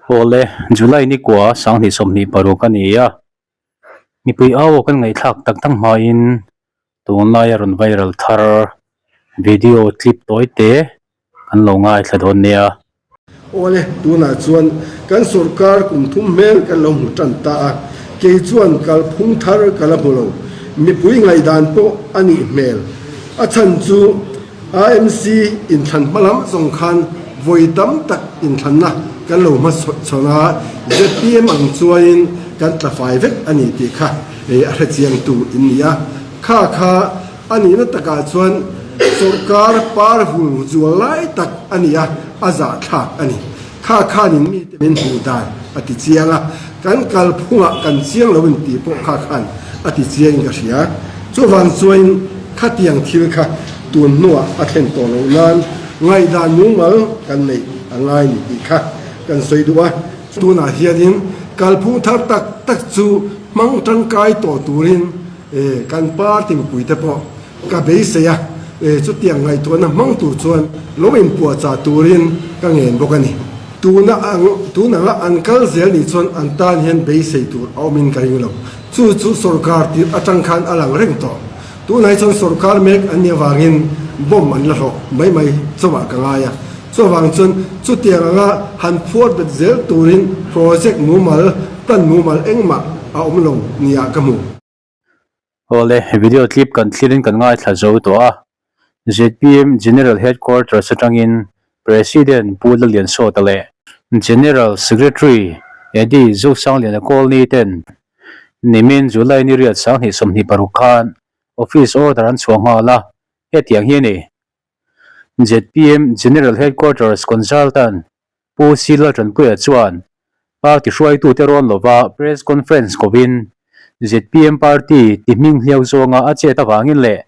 Awle, July ni kua 2026 a ni a, mipui au kan ngaihthlak tak tak hmain tunlaia rawn viral thar video clip tawi te kan lo ngaithla dawn nia. Awle, tunah chuan kan sorkar kum thum hmel kan lo hmu tan ta a, kei chuan kalphung thar ka la hmu lo. Mipui ngaihdan pawh a nih hmel. A chhan chu AMC inthlan hma lam zawng khan vawi tam tak inthlanna kan lo hmachhawn a, zpm ang chuanin kan tla fai vek a ni tih kha a hrechiangtu in ni a. Kha kha a nihna takah chuan sawrkar par vul zual lai tak a ni a, a zahthlak a ni. Kha khanin mite min hmuh dan a ti chiang a, kan kalphungah kan chiang lo in tih pawh kha khan a ti chiangin ka hria. Chuvang chuain khatiang thil kha tun hnuah a thlen tawh loh nan ngaihdan mumal kan neih a ngai ni tih kha kan sawi duh a. Tunah hianin kalphung thar tak tak chu hmang tangkai tawh turin Kan party mipuite pawh ka beisei a, chutiang ngaihtuahna hmang tur chuan lo inpuahchah turin ka ngen bawk a ni. Tuna ang tun anga an kal zel nih chuan an tan hian beisei tur a awmin ka ring lo. Chu chu sorkar tirh atang khan a lang reng tawh. Tunah hi chuan sorkar mek an nih avangin bomb an la hlawh mai mai chauhah ka ngai a. Chuvang chuan chutiang anga han phuar bet zel turin project mumal, plan mumal engmah a awm lo nia ka hmu. Awle, video clip kan thlirin kan ngaithla zo tawh a. Zpm General Headquarters atangin President Pu Laliansawta leh General Secretary Eddie Zosangliana Colney ten nimin July ni riat 2026 khan Office order an chhuah nghal a, hetiang hi a ni. Zpm General Headquarters Consultant Pu C Laltanpuia chuan party hruaitute rawn lova press conference kovin zpm party ti hming hliau zawnga a chet avangin leh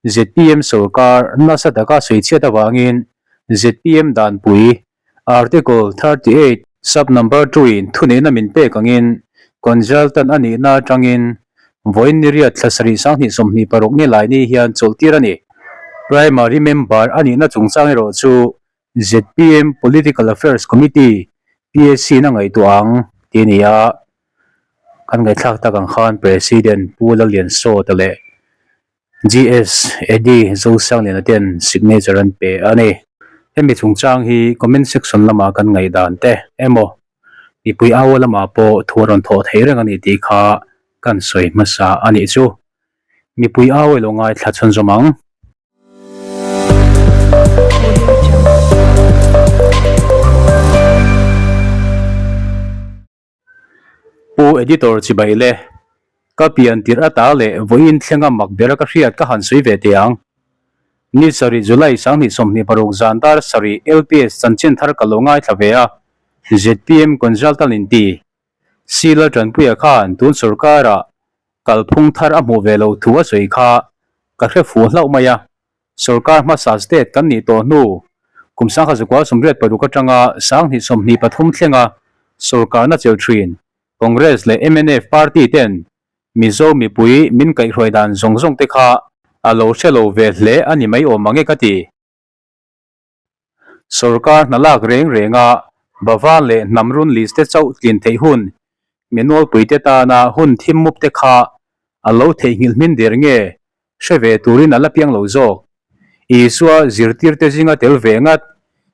zpm sorkar nasa taka sawichhiat avangin zpm danpui Article 38 sub number 2 in thuneihna min pek angin consultant a nihna atangin vawiin ni riat thla sarih 2026 ni lai ni hian chawlhtir a ni. Primary member a nihna chungchang erawh chu zpm Political Affairs Committee, PAC, in a ngaihtuah ang tih a ni a, kan ngaihthlak tak ang khan President Pu Lalliansawta leh GS Eddie Zosangliana ten signature an pe a ni. Hemi chungchang hi comment section lamah kan ngaihdan te emaw mipui au lamah pawh thu a rawn thawh thei reng a ni tih kha kan sawi hmasa a nih chu. Mipui au ilo ngaithla chhunzawm ang. Pu Editor chibai le, ka pian tirh ata leh vawiin thlenga mak bera ka hriat ka han sawi ve teh ang. Ni sarih July 2026 zan dar sarih LPS chanchin thar ka lo ngaithla ve a, zpm Consultant in ti. C Laltanpuia khan tun sorkara kalphung thar a hmuh ve lo thu a sawi kha ka hre fuh hlauh mai a. Sorkar hmasa state kan nih tawh hnu kum 1986 atanga 2023 thlenga sorkarna chelh thin Congress leh mnf party ten Mizo mipui min kaihhruai dan zawng zawng te kha a lo hre lo ve hle a ni mai awm ang e ka ti. Sorkar hna lak reng renga Bava leh hnam run list te chauh tlin theih hun mi nawlpuite tana hun thim mup te kha a lo theihnghilh hmin der nge hre ve turin a la piang lo zawk. Isua zirtirte zinga tel ve ngat,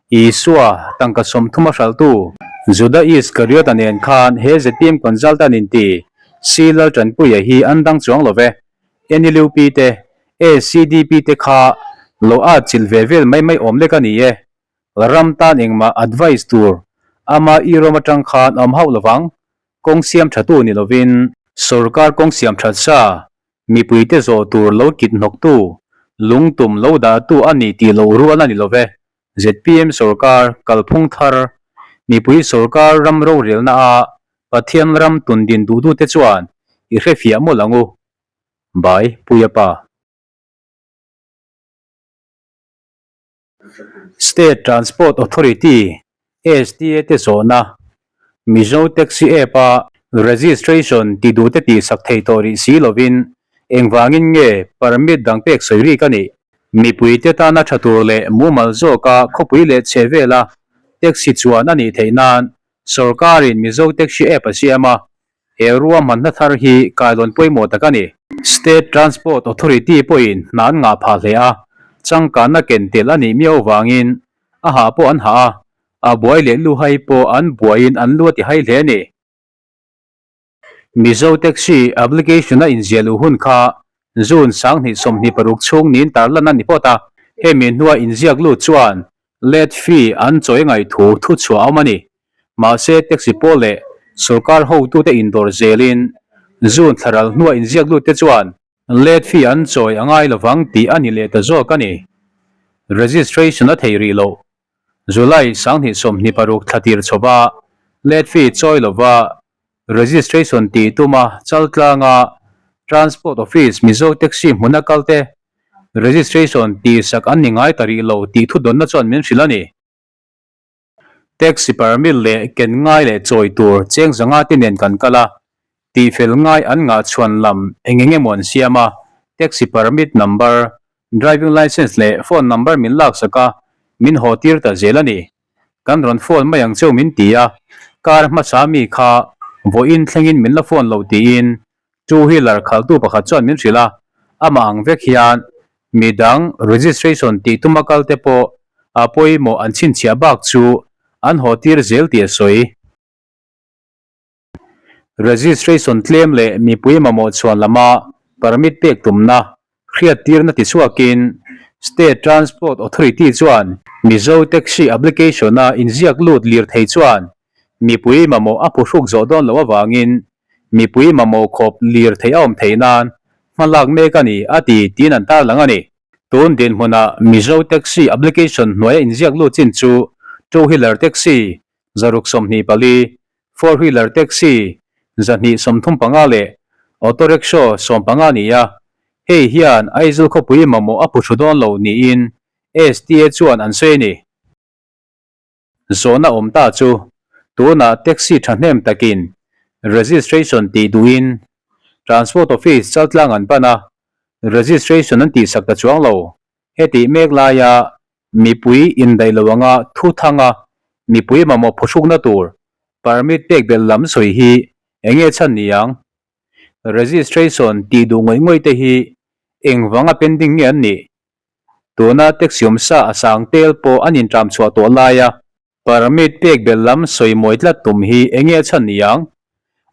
Isua tangka 30 a hralhtu, Juda Iskariota nen khan he zpm consultant inti C Laltanpuia hi an dang chuang lo ve. NLUP te, ACDP te kha lo at chilh ve vel mai mai awm lek a ni e. Ram tan engmah advice tur ama irawm atang khan a awm hauh lovang. Kawng siam thatu ni lovin sorkar kawng siam that sa Mipuite zawh tur lo kit hnawktu, lungtum lo dahtu a ni tih loh rual a ni lo ve. Zpm sorkar kalphung thar, mipui sorkar ram rorelna a Pathian ram tundin duhtute chuan i hrefiah mawlh ang u. By Puia Pa. State Transport Authority, STA, te zawhna, Mizo Taxi App-a registration ti duhte tihsak thei tawh rih si lovin engvangin nge permit dang pek sawi rik a nih? Mipuite tana tha tur leh mumal zawka khawpui leh chhehvela taxi chuan a nih theih nan Sorkarin Mizo Taxi App a siam a, he ruahmanna thar hi kailawn pawimawh tak a ni. State Transport Authority pawhin hna an ngah phah hle a, changkanna ken tel a nih miau vangin a hah pawh an hah a, a buai leh luhai pawh an buaiin an lu a ti hai hle a ni. Mizo Taxi application a inziah luh hun kha June 2026 chhung niin tarlan a ni phawt a, hemi hnua inziak lut chuan late fee an chawi ngaih thu thuchhuah a awm a ni. Mahse taxi pawl leh sorkar hotute indawr zelin June thlaral hnua inziak lut te chuan late fee an chawi a ngai lovang tih a ni leh ta zawk a ni. Registration a thei rih loh. July 2026 thla tir chhova late fee chawi lova Registration tih tuma Chaltlanga Transport Office Mizo Taxi hmuna kalte Registration tihsak an ni ngai ta rih lo tih thudawnna chuan min hrilh a ni. Taxi permit leh ken ngai leh chawi tur cheng zanga te nen kan kal a, tihfel ngai an ngah chhuan lam eng eng emaw an siam a, Taxi permit number, Driving Licence leh phone number min laksak a, min haw tir ta zel a ni. Kan rawn phone mai ang cheu min ti a, car hmasa mi kha vawiin thlengin min la phone lo tiin two wheeler khaltu pakhat chuan min hrilh a, amah ang vek hian midang registration tih tuma kal te pawh a pawimawh an chhinchhiah bak chu an haw tir zel tih a sawi. Registration tlem leh mipui mamawh chhuan lama permit pek tumna hriattirna tichhuakin State Transport Authority chuan Mizo Taxi application-a inziak lut lirthei chuan mipui mamawh a phuhruk zawh dawn loh avangin mipui mamawh khawp lirthei a awm theih nan hmalak mek a ni a ti tiin an tarlang a ni. Tun dinhmunah Mizo Taxi application hnuaia inziak lut chin chu Two Wheeler Taxi 624, Four Wheeler Taxi 235 leh Auto Rickshaw 15 a ni a, hei hian Aizawl khawpui mamawh a phuhru dawn lo niin STA chuan an sawi a ni. Zawhna awm ta chu tunah taxi thahnem takin registration tih duhin Transport Office Chaltlang an pan a, registration an tihsak ta chuang lo. Hetih mek laia Mipui indaih lo anga thu thanga mipui mamawh phuhrukna tur permit pek belh lam sawi hi eng nge chhan ni ang? Registration tih duh ngawih ngawih te hi engvanga pending nge an nih? Tuna taxi awmsa a sang tel pawh an intram chhuah tawh laia permit pek belh lam sawi mawi tlat tum hi eng nge chhan ni ang?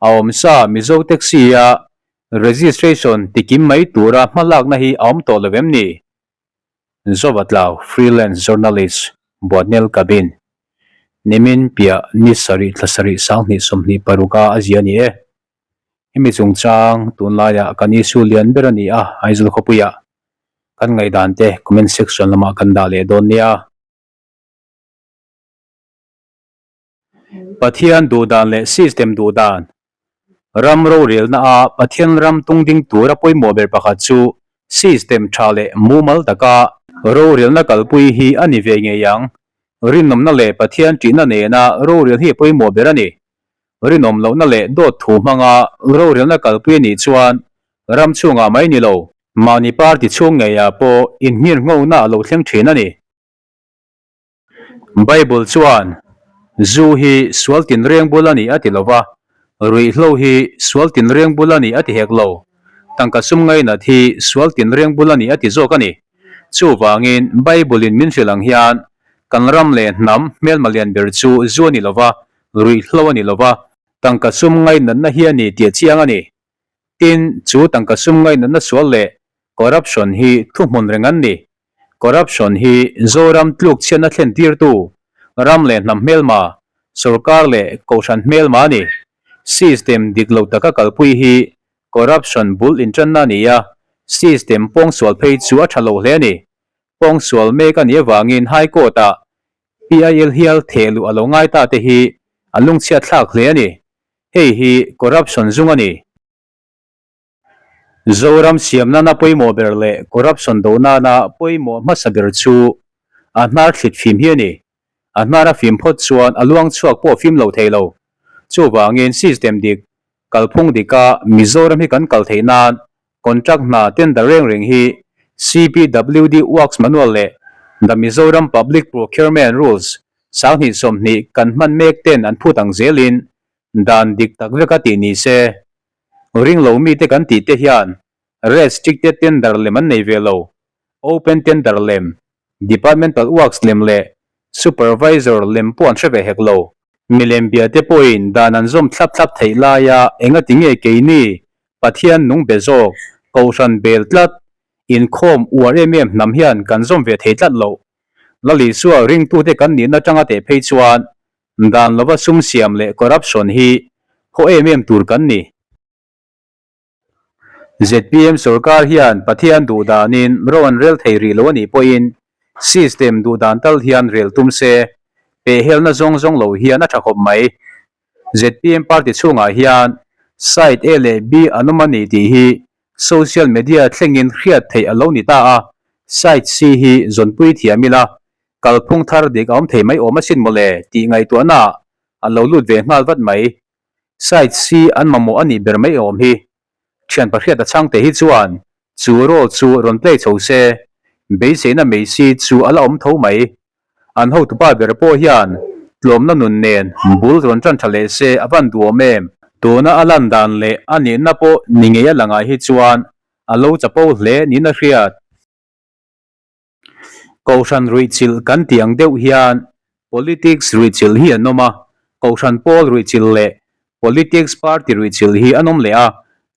A awmsa Mizo taxi a registration tikim mai tura hmalakna hi a awm tawh lo em ni? Zovatlau Freelance Journalist Buatnel Cabin nimin piah ni sarih thla sarih 2026 a a zia a ni e. Hemi chungchang tunlaiah kan issue lian ber a ni a, Aizawl khawpuiah kan ngaihdan te comment section lamah kan dah leh dawn nia. Pathian duhdan leh system duhdan Ram rorelna a Pathian ram tung ding tura pawimawh ber pakhat chu system tha leh mumal taka rorelna kalpui hi a ni ve ngei ang. Rinawmna leh Pathian ṭihna nena rorel hi a pawimawh ber a ni. Rinawm lohna leh dawt thu hmanga rorelna kalpui a nih chuan ram chhungah mai ni lo, mahni party chhung ngeiah pawh inngirnghona a lo thleng ṭhin a ni. Bible chuan, Zu hi sual tinreng bul a ni a ti lo va, ruihhlo hi sual tinreng bul a ni a ti hek lo, tangka sum ngainat hi sual tinreng bul a ni a ti zawk a ni. Chuvangin, Bible-in min hrilh ang hian, kan ram leh hnam hmelma lian ber chu zu a ni lo va, ruihhlo a ni lo va, tangka sum ngainatna hi a ni tih a chiang a ni. Tin, chu tangka sum ngainatna sual leh corruption hi thuhmun reng an ni. Corruption hi Zoram tluk chhiatna thlen tirtu, ram leh hnam hmelma, sorkar leh kohhran hmelma a ni. System dik lo taka kalpui hi corruption bul intanna a ni a, system pawngsual phei chu a tha lo hle a ni. Pawngsual mek a nih avangin High Court-ah PIL hial theh luh a lo ngai ta te hi a lungchhiat thlak hle a ni. Hei hi corruption zung a ni. Zoram siam nana pawimawh ber leh corruption do nana pawimawh hmasa ber chu a hnar thlit fim hi a ni. A hnar a fim phawt chuan a luang chhuak pawh fim lo thei lo. Chuvangin system dik, kalphung dika Mizoram hi kan kal theih nan contract hna tender reng reng hi CPWD Works Manual leh The Mizoram Public Procurement Rules, 2020 kan hman mek ten an phut ang zelin dan dik tak veka tih ni se. Ring lo mite kan tih te hian restricted tender lem an nei ve lo, open tender lem, departmental works lem leh supervisor lem pawh an hre ve hek lo. Milem bia te pawhin dan an zawm thlap thlap theih laia engati nge keini Pathian nung be zawk, Kohhran bel tlat, inkhawm uar em em hnam hian kan zawm ve thei tlat loh. Lalisua ringtute kan nihna atanga teh phei chuan dan lova sum siam leh corruption hi haw em em tur kan ni. Zpm sorkar hian Pathian duh danin ro an rel thei rih lo a nih pawhin system duh dan tal hian rel tum se, pehhelna zawng zawng lo hian a tha khawp mai. Zpm party chhungah hian side A leh B an awm a ni tih hi social media thlengin hriat theih a lo ni ta a, side C hi zawnpui thiam ila kalphung thar dik a awm thei mai awm asin mawle tih ngaihtuahnaah a lo lut ve nghal vat mai. Side C an mamawh a nih ber mai awm hi. Thian pahriat a chhangte hi chuan chu role chu rawn play chho se, beiseina mai si chu a la awm tho mai. An hotupa ber pawh hian tlawmna nun nen bul rawn tan tha leh se a van duhawm em? Tuna a lan dan leh a nihna pawh ni ngei a langah hi chuan a lo chapo hle niin a hriat. Kohhran ruihchilh kan tih ang deuh hian politics ruihchilh hi an awm a, Kohhran pawl ruihchilh leh politics party ruihchilh hi an awm leh a,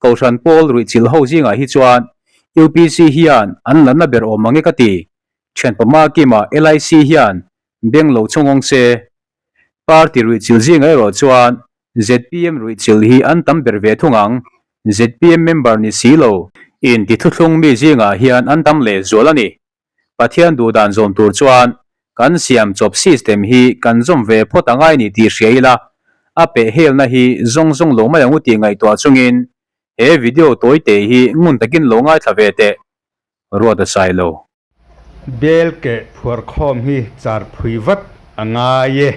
Kohhran pawl ruihchilh ho zingah hi chuan UPC hian an la na ber awm ang e ka ti. Thianpa Makima LIC hian beng lo chhawngawng se. Party ruihchilh zingah erawh chuan zpm ruihchilh hi an tam ber ve thung ang. Zpm member ni si lo. Inti thuthlung mi zingah hian an tam leh zual a ni. Pathian duhdan zawm tur chuan kan siam chawp system hi kan zawm ve phawt a ngai ni tih hria ila, a pehhelna hi zawng zawng lo mai ang u tih ngaihtuah chungin he video tawi te hi ngun takin lo ngaithla ve teh. Ruat a sai lo. Bel keh phuar khawm hi char phui vat a ngai e.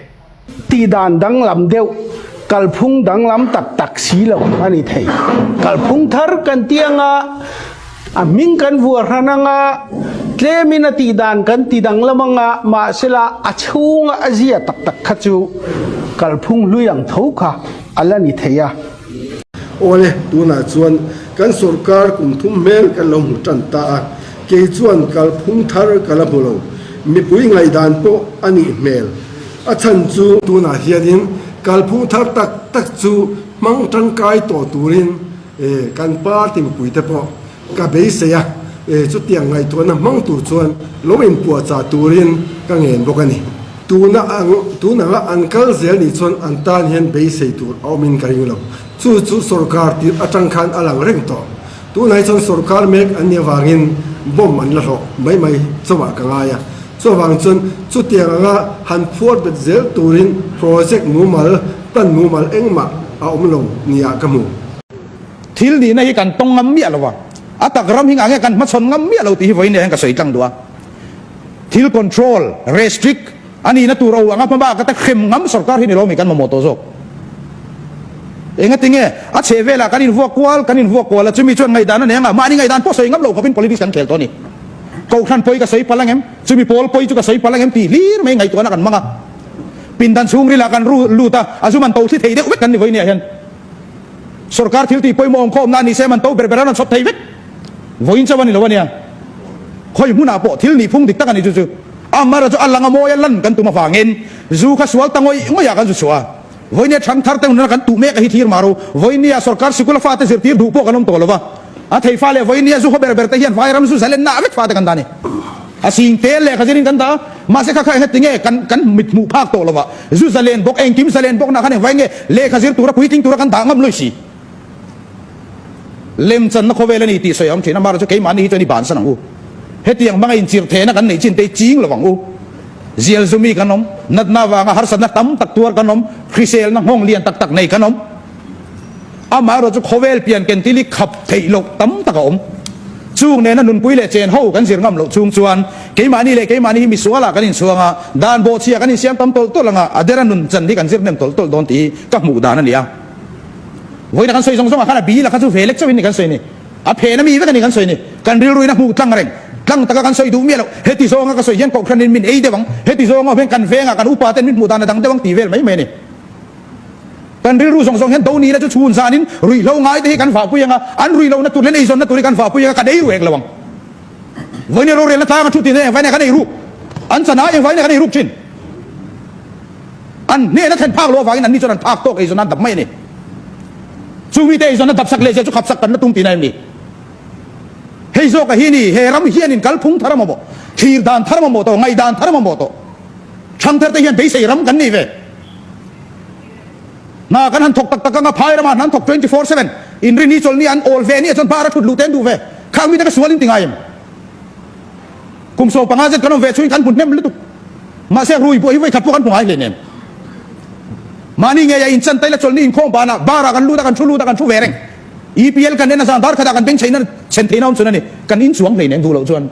Tihdan danglam deuh, kalphung danglam tak tak si lo a ni thei. Kalphung thar kan ti anga, a hming kan vuah hran anga, tlemin a tihdan kan ti danglam anga, mahsela a chhunga a zia tak tak kha chu kalphung hlui ang tho kha a la ni thei a. Awle, tunah chuan kan sorkar kum thum hmel kan lo hmu tan ta a, kei chuan kalphung thar ka la hmu lo. Mipui ngaihdan pawh a nih hmel. A chhan chu. Tunah hianin kalphung thar tak tak chu hmang tangkai tawh turin kan party mipuite pawh ka beisei a, chutiang ngaihtuahna hmang tur chuan lo inpuahchah turin ka ngen bawk a ni. Tuna ang tun anga an kal zel nih chuan an tan hian beisei tur a awmin ka ring lo. Chu chu sorkar tirh atang khan a lang reng tawh. Tunah hi chuan sorkar mek an nih avangin bomb an la hlawh mai mai chauhah ka ngai a. Chuvang chuan chutiang anga han phuar bet zel turin project mumal, plan mumal engmah a awm lo nia ka hmu. Thil nihna hi kan tawng ngam miah lo a, a tak ram hi ngah nge kan hmachhawn ngam miah lo tih hi vawiin hian ka sawi tlang duh a. Thil control, restrict, a nihna tur o anga hmabak ata hrem ngam sorkar hi ni lo mi kan mamawh tawh zawk. Engati nge a chheh velah kan invuak kual, kan invuak kual a, chumi chuan ngaihdan a nei anga mahni ngaihdan pawh sawi ngam lo khawpin politics kan khel tawh a ni. Kohhran pawi ka sawi palh angem, chumi pawl pawi chu ka sawi palh angem tih hlir mai ngaihtuahna kan hmang a. Pindan chhungrilah kan ru lut a, a zu man to thli thei deuh vek kan ni vawiin ah hian. Sorkar thil tih pawimawh awm khawmna a ni se man to ber ber a rawn chhawp thei vek. Vawiin chauh a ni lo a nia. Khawi hmunah pawh thil nih phung dik tak a ni chu chu. Amara chu a lang a mawi a lan kan tum avangin zu kha sual ta ngawih ngawihah kan zu chhuah a. Vawinia thang thar te hunah kan tuh mek a hi thlir mah ro. Vawinia sorkar sikula fate zirtir duh pawh kan awm tawh lo va. A thei fa leh vawinia zu haw ber ber te hian vairam zu zalenna ah vek fate kan dah a ni. A sing tel lehkha zirin kan dah a. Mahse kha kha engati nge kan kan mit hmuh phak tawh lo va. Zu zalen bawk engkim zalen bawkna khan engvai nge lehkha zir tura puitling tura kan dah ngam lui si. Lemchanna khawvel a ni tih sawi a awm thin a, mahra chu keimahni hi chuan i bansan ang u. Hetiang hmanga inchirh thehna kan neih chin te hi ching lo ang u. Zial zumi kan awm, natna avanga harsatna tam tak tuar kan awm, hriselna nghawng lian tak tak nei kan awm. Amaherawh chu khawvel pian ken thil hi khap theih loh tam tak a awm. Chung nena nunpui leh chen ho kan zir ngam loh chung chuan keimahni leh keimahni hi misualah kan inchhuang a, dan bawhchhia kan insiam tam tawlh tawlh ang a, a dera nun chan hi kan zir hnem tawlh tawlh dawn tih hi ka hmuh dan a ni a. Vawiin a kan sawi zawng zawng ah khan a bil a kha chu ve lek chauhin ni kan sawi ni. A phen a mi vek a ni kan sawi ni. Kan rilruin a hmuh tlang reng. Tlang taka kan sawi duh miah loh. Heti zawnga ka sawi hian kohhranin min ei deuh ang, heti zawnga awm hian kan vengah kan upa ten min hmuh dan a dang deuh ang tih vel mai mai a ni. Kan rilru zawng zawng hian do nila chu chhun zanin ruihhlo ngai te hi kan vahpui ang a, an ruihlohna tur leh an eizawnna tur hi kan vahpui ang a, kan ei ruh hek lo ang. Vawiin rorelna tlanga thu tihna engvaiin kan ei ruk? An chan ai engvaiin kan ei ruk thin? An hnehna thlen phak loh avangin anni chuan an phak tawk eizawnna an dap mai a ni. Chu mite eizawnna dap sak leh zia chu khap sak kan la tum tihna em ni? Hei zawka hi ni, he ram hianin kalphung thar a mamawh, thlir dan thar a mamawh tawh, ngaihdan thar a mamawh tawh. Thangthar te hian beisei ram kan nei ve. Hna kan han thawk tak tak anga phai ramah hna an thawk 24/7. Inrini chawlhni an awl ve nia chuan bar a thut luh te an duh ve. Khang mite ka sual in ti ngai em? Kum 15 zet kan awm ve chhuin kan hmu hnem lutuk. Mahse rui pawh hi vawikhat pawh kan hmu ngai hlen em? Mahni ngei a inchan taila chawlhni inkhawm banah bar ah kan lut a kan thu lut a kan thu ve reng. EPL kan en a zan dar khatah kan beng chheina chhen theihna awm chun a ni. Kan inchuang hlein em duh loh chuan.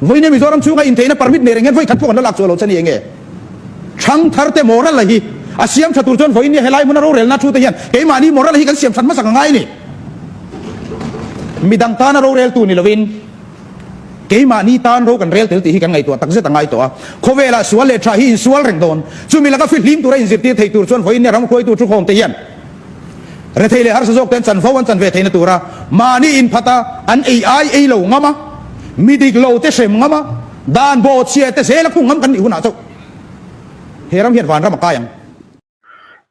Vawiin Mizoram chhunga intheihna permit nei reng hian vawikhat pawh kan la lak chuah loh che ni enge? Thangthar te moral a hi a siam tha tur chuan vawiin nia helai hmuna rorelna thu te hian keimahni moral a hi kan siam that hmasak a ngai a ni. Midang tana roreltu ni lovin keimahni tan ro kan rel tel tih hi kan ngaihtuah takzet a ngai tawh a. Khawvelah sual leh tha hi insual reng dawn. Chumi laka fihlim tura inzirtir thei tur chuan vawiin nia ram hruaitu thukhawm te hian Rethei leh harsa zawk ten chanvo an chan ve theihna tura mahni inphat a, an ei ai ei lo ngam a, mi dik lo te hrem ngam a, dan bawhchhia te zel a khung ngam kan nih hunah chauh he ram hian vanram a kai ang.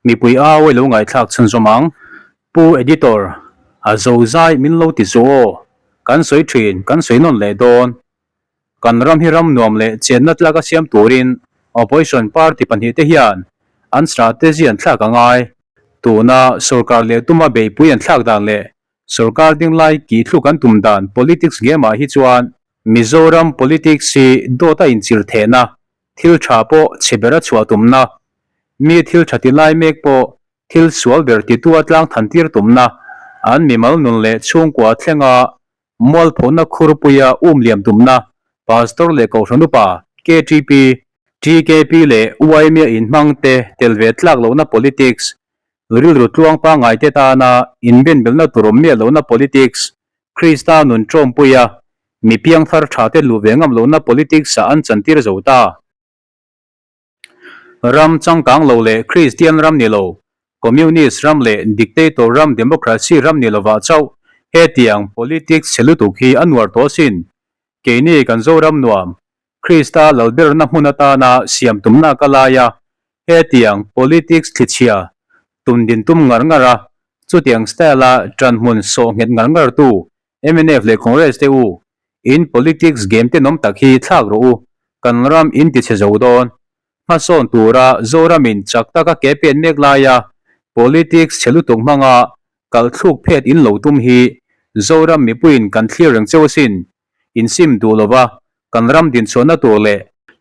Mipui au i lo ngaihthlak chhunzawm ang. Pu Editor, a zo zai min lo ti zu aw. Kan sawi thin, kan sawi nawn leh dawn. Kan ram hi ram nuam leh chenna tlaka siam turin opposition party pahnihte hian an strategy an thlak a ngai. Tuna sorkar leh tuma beihpui an thlak dan leh sorkar dinglai kihthluk an tum dan politics game ah hi chuan Mizoram politics hi dawt a inchir thehna, thil tha pawh chhe bera chhuah tumna, mi thil tha ti lai mek pawh thil sual ber titu a tlang than tir tumna, an mimal nun leh chhungkua thlenga Mualphawhna khurpuia um liam tumna Pastor leh Kohhran Upa, KTP, TKP leh YMA inhmang te tel ve tlak lohna politics, rilru tluang pangngai te tana inbenbelna tur awm miah lohna politics, Krista nun ṭawmpuia mi piangthar ṭha te luh ve ngam lohna politics ah an chantir zo ta. Ram changkang lo leh Kristian ram ni lo, Communist ram leh Dictator ram Democracy ram ni lovah chauh hetiang politics chhe lutuk hi a nuar tawh asin. Keini kan Zoram nuam, Krista lalberna hmun atana siam tumna ka lai a, hetiang politics thlichhia tum din tum ngar ngar a, chutiang style-a ṭanhmun sawh nghet ngar ngar tu mnf leh Congress te u, in politics game tenawm tak hi thlak rawh u, kan ram in ti chhe zo dawn. Hmasawn tura Zoramin chak taka ke pen mek laia politics chhe lutuk hmanga kal thluk phet in lo tum hi Zoram mipuiin kan thlir reng cheu asin, in sim duh lova kan ram dinchhuahna tur leh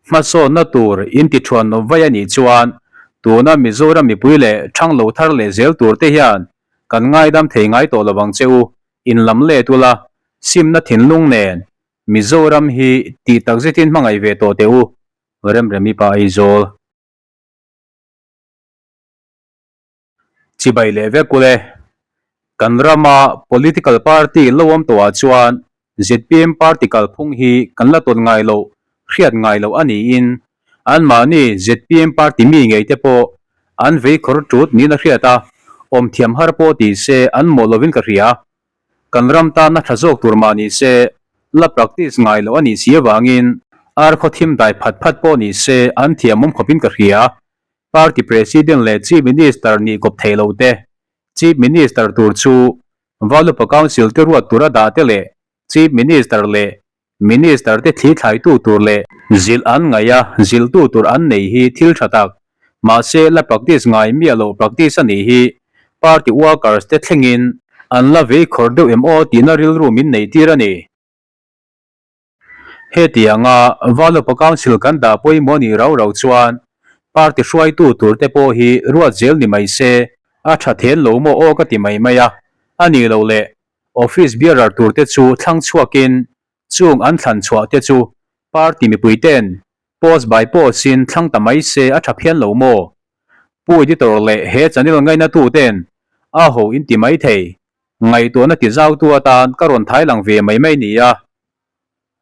hmasawnna tur in ti thuan nawm vai a nih chuan tuna Mizoram mipui leh thang lo thar leh zel tur te hian kan ngaidam thei ngai tawh lovang che u. In lam let ula, simna thinlung nen Mizoram hi tih tak zetin hmangaih ve tawh teh u, Remremi pa Aizawl. Chibai leh vek ule. Kan rama political party lo awm tawhah chuan zpm party kalphung hi kan la tawn ngai loh, hriat ngai loh a niin anmahni zpm party mi ngei te pawh an vei khawr tut niin a hriat a, awm thiam har pawh ti se an mawh lovin ka hria. Kan ram tana tha zawk tur mah ni se, la practice ngai loh a nih si avangin ar khaw thim dai phat phat pawh ni se an thiam awm khawpin ka hria. Party President leh Chief Minister nih kawp thei lo te, Chief Minister tur chu Valupa Council te ruat tura dah te leh Chief Minister leh Minister te thli thlaitu tur leh zilh an ngaih a, zilhtu tur an nei hi thil tha tak. Mahse, la practice ngai miah loh practice a nih hi party workers te thlengin an la vei khawr deuh em aw tihna rilru min neih tir a ni. Hetianga Valupa Council kan dah pawimawh nih rau rau chuan party hruaitu tur te pawh hi ruat zel ni mai se a tha then lo maw aw ka ti mai mai a, a nih loh leh Office bearer tur te chu thlang chhuakin chung an thlan chhuah te chu party mipui ten post by post in thlang ta mai se a tha phian lo maw? Pu Editor leh he channel ngaina tu ten a ho in ti mai thei, ngaihtuahna ti zau tu atan ka rawn thai lang ve mai mai nia.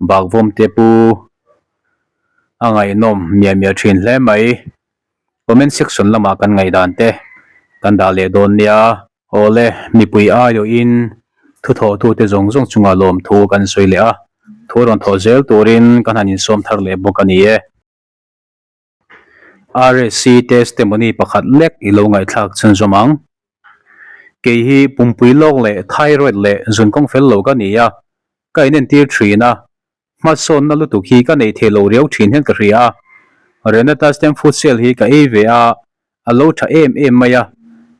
Bakvawm te pu a ngaihnawm miah miah thin hle mai. Comment section lamah kan ngaihdan te kan dah leh dawn nia. Awle, mipui aiawhin thuthawhtute zawng zawng chunga lawmthu kan sawi leh a, thu rawn thawh zel turin kan han insawm thar leh bawk a ni e. RSC testimony pakhat lek i lo ngaihthlak chhunzawm ang. Kei hi pumpui lawk leh thyroid leh zun kawng fel lo ka ni a, ka inentir thin a, hmasawnna lutuk hi ka nei thei lo riau thin hian ka hria a. Renata Stem Food Cell hi ka ei ve a, a lo tha em em mai a,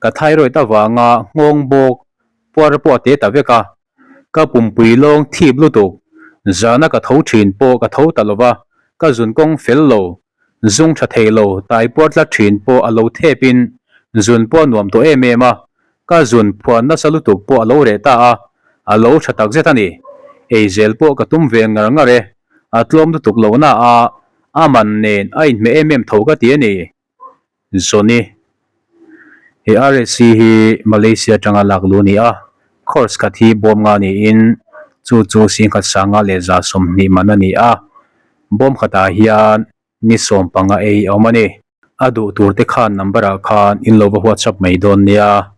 ka thyroid avanga nghawng bawk puar pawh a te ta vek a, ka pumpui lawng thip lutuk, zana ka tho thin pawh ka tho ta lo va, ka zun kawng fel lo, zung tha thei lo, tai puar tlat thin pawh a lo thep in zun pawh a nuam tawh em em a, ka zun phuan nasa lutuk pawh a lo reh ta a, a lo tha tak zet a ni. Ei zel pawh ka tum ve ngar ngar e, a tlawm lutuk lo na a, a man nen a inhmeh em em tho ka ti a ni. Johnny, He RSC hi Malaysia atanga lak lu a ni a, course khat hi bawm nga niin chu chu singkhat sanga leh 120 man a ni a, bawm khatah hian ni 15 ei a awm a ni. A duh tur te khan number ah khan in lo va WhatsApp mai dawn nia.